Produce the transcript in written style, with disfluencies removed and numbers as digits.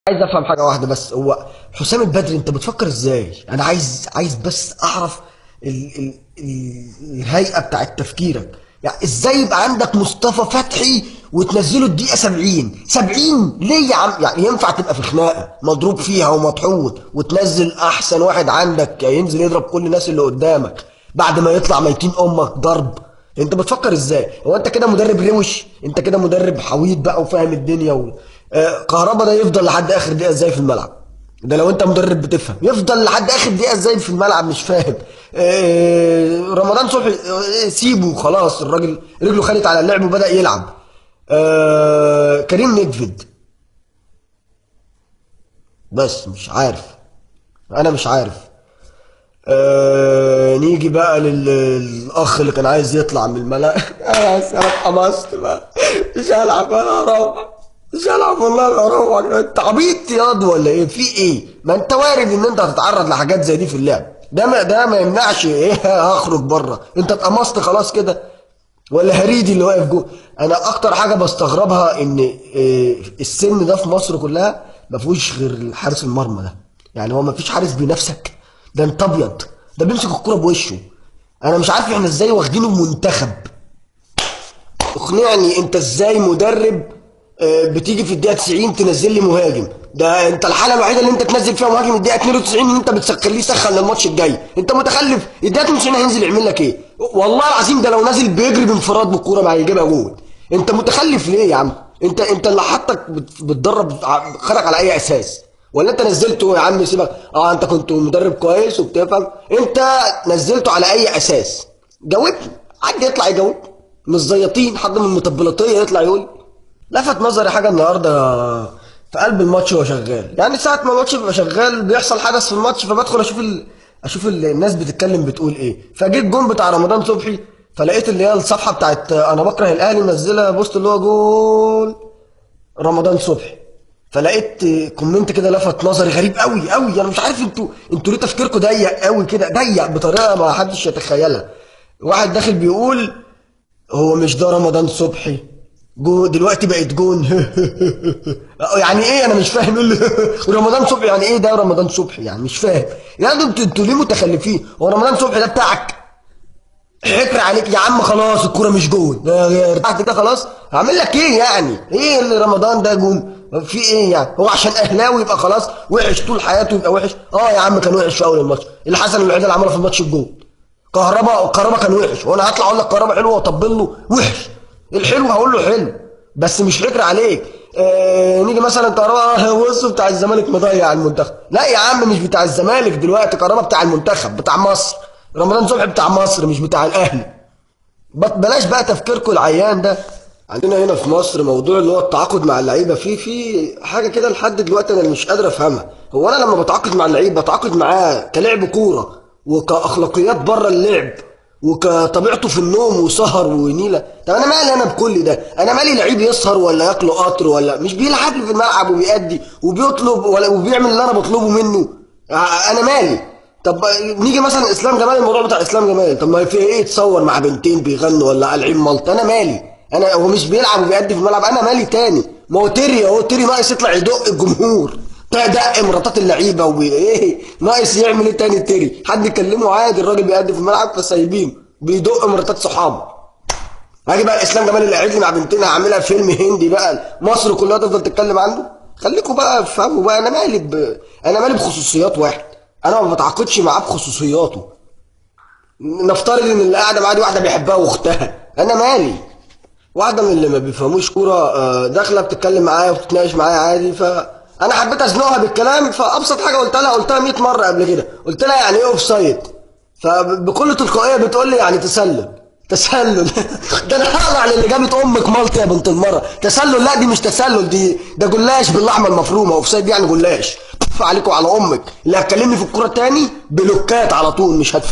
عايز افهم حاجة واحدة بس، هو حسام البدري انت بتفكر ازاي؟ انا عايز بس اعرف ال ال ال الهيئة بتاعت تفكيرك. يعني ازاي يبقى عندك مصطفى فتحي وتنزله الدقيقة 70 70 ليه يا عم؟ يعني ينفع تبقى في خناقه مضروب فيها ومطحون وتنزل احسن واحد عندك ينزل يضرب كل الناس اللي قدامك بعد ما يطلع ميتين امك ضرب؟ انت بتفكر ازاي؟ هو انت كده مدرب روش؟ انت كده مدرب حويط بقى وفاهم الدنيا كهربا ده يفضل لحد اخر دقيقة ازاي في الملعب؟ ده لو انت مدرب بتفهم يفضل لحد اخر دقيقة ازاي في الملعب؟ مش فاهم. رمضان صبحي سيبه خلاص، الراجل رجله خدت على اللعب وبدا يلعب. كريم نيدفيد بس مش عارف، انا مش عارف. نيجي بقى للاخ اللي كان عايز يطلع من الملعب. انا اتقمصت بقى، مش هلعب، انا هروح، مش هلعب والله، هروح. انت عبيط ياض ولا ايه؟ في ايه؟ ما انت وارد ان انت هتتعرض لحاجات زي دي في اللعب ده، ما يمنعش ايه هخرج بره. انت اتقمصت خلاص كده ولا هريدي اللي واقف جوه؟ انا اكتر حاجة بستغربها ان السن ده في مصر كلها ما فيهوش غير حارس المرمى ده. يعني هو ما فيش حارس بينافسك؟ ده انت ابيض، ده بيمسك الكرة بوشه. انا مش عارف احنا ازاي واخدينه منتخب. اقنعني انت ازاي مدرب بتيجي في الدقيقة 90 تنزل لي مهاجم؟ ده انت الحالة الوحيدة اللي انت تنزل فيها مهاجم الدقيقة 92 ان انت بتسخن ليه سخن للماتش الجاي. انت متخلف. الدقيقة 92 هينزل يعمل لك ايه؟ والله العظيم ده لو نازل بيجري بانفراد بالكورة ما هيجيبها جول. انت متخلف ليه يا عم؟ انت اللي حطك بتدرب خدك على اي اساس؟ ولا انت نزلته يا عم سيبك، انت كنت مدرب كويس وبتفهم، انت نزلته على اي اساس؟ جاوبني، حد يطلع يجاوب، مش زيطين، حد من المطبلاتيه يطلع يقول. لفت نظري حاجة النهارده في قلب الماتش وهو شغال، يعني ساعة ما الماتش بيبقى شغال بيحصل حدث في الماتش، فبدخل اشوف الناس بتتكلم بتقول ايه. فجيت جون بتاع رمضان صبحي، فلقيت اللي هي الصفحة بتاعت انا بكره الاهلي منزله post اللي هو جول رمضان صبحي، فلقيت comment كده لفت نظري غريب قوي قوي. انا مش عارف انتوا ليه تفكيركم ضيق قوي كده، ضيق بطريقة ما حدش يتخيلها. واحد داخل بيقول هو مش ده رمضان صبحي جو دلوقتي بقت جون. يعني ايه؟ انا مش فاهم ايه رمضان صبحي يعني ايه ده رمضان صبحي؟ يعني مش فاهم. يعني انتوا ليه متخلفين؟ هو رمضان صبحي ده بتاعك؟ حكر عليك يا عم، خلاص الكورة مش جون، ارتحت كده خلاص. هعمل لك ايه يعني؟ ايه اللي رمضان ده جون؟ في ايه يعني؟ هو عشان اهلاوي يبقى خلاص وحش طول حياته يبقى وحش؟ يا عم كان وحش في اول الماتش، الحسن الوحيد اللي عمله في الماتش الجون. كهربا كان وحش، وانا هطلع اقول لك كهربا حلو واطبل له وحش؟ الحلو هقول له حلو بس مش حكر عليك. نيجي مثلا كهربا بصوا بتاع الزمالك مضيع المنتخب. لا يا عم مش بتاع الزمالك دلوقتي، كهربا بتاع المنتخب بتاع مصر، رمضان صبحي بتاع مصر مش بتاع الاهلي. بلاش بقى تفكيركم العيان ده. عندنا هنا في مصر موضوع اللي هو التعاقد مع اللعيبة، في حاجة كده لحد دلوقتي انا مش قادر افهمها. هو انا لما بتعاقد مع اللعيب بتعاقد معاه كلعب كورة وكاخلاقيات بره اللعب وكطبيعته في النوم وسهر ونيله؟ طب انا مالي انا بكل ده؟ انا مالي لعيب يسهر ولا ياكله قطر ولا مش بيلعب لي في الملعب وبيأدي وبيطلب ولا وبيعمل اللي انا بطلبه منه، انا مالي؟ طب نيجي مثلا اسلام جمال، الموضوع بتاع اسلام جمال، طب ما في ايه يتصور مع بنتين بيغنوا ولا قالعين ملط؟ انا مالي؟ انا هو مش بيلعب وبيأدي في الملعب، انا مالي تاني؟ ما هو تيري اهو، تيري ناقص يطلع يدق الجمهور، دق مراتات اللعيبة وايه ناقص يعمل ايه تاني تيري؟ حد يكلمه عادي، الراجل بيأدي في الملعب فسايبينه بيدق مراتات صحابه. هاجي بقى اسلام جمال اللي قاعد لي مع بنتين هعملها فيلم هندي بقى مصر كلها تفضل تتكلم عنه؟ خليكم بقى افهموا بقى، انا مالي انا مالي بخصوصيات واحد، انا ما بتعاقدش معاه بخصوصياته. نفترض ان اللي قاعدة معاه دي واحدة بيحبها واختها، انا مالي؟ واحدة من اللي ما بيفهموش كورة داخله بتتكلم معايا وبتتناقش معايا عادي، فانا حبيت ازنقها بالكلام، فابسط حاجة قلتها لها، قلتها 100 مرة قبل كده، قلت لها يعني ايه offside؟ فبكل تلقائية بتقول لي يعني تسلل. تسلل؟ ده انا هقلع للي جابت امك مالطا يا بنت المرة. تسلل؟ لا دي مش تسلل، دي ده جلاش باللحمه المفرومه. offside يعني جلاش. عليكم على امك اللي هتكلمني في الكورة تاني بلوكات على طول، مش هتفهم.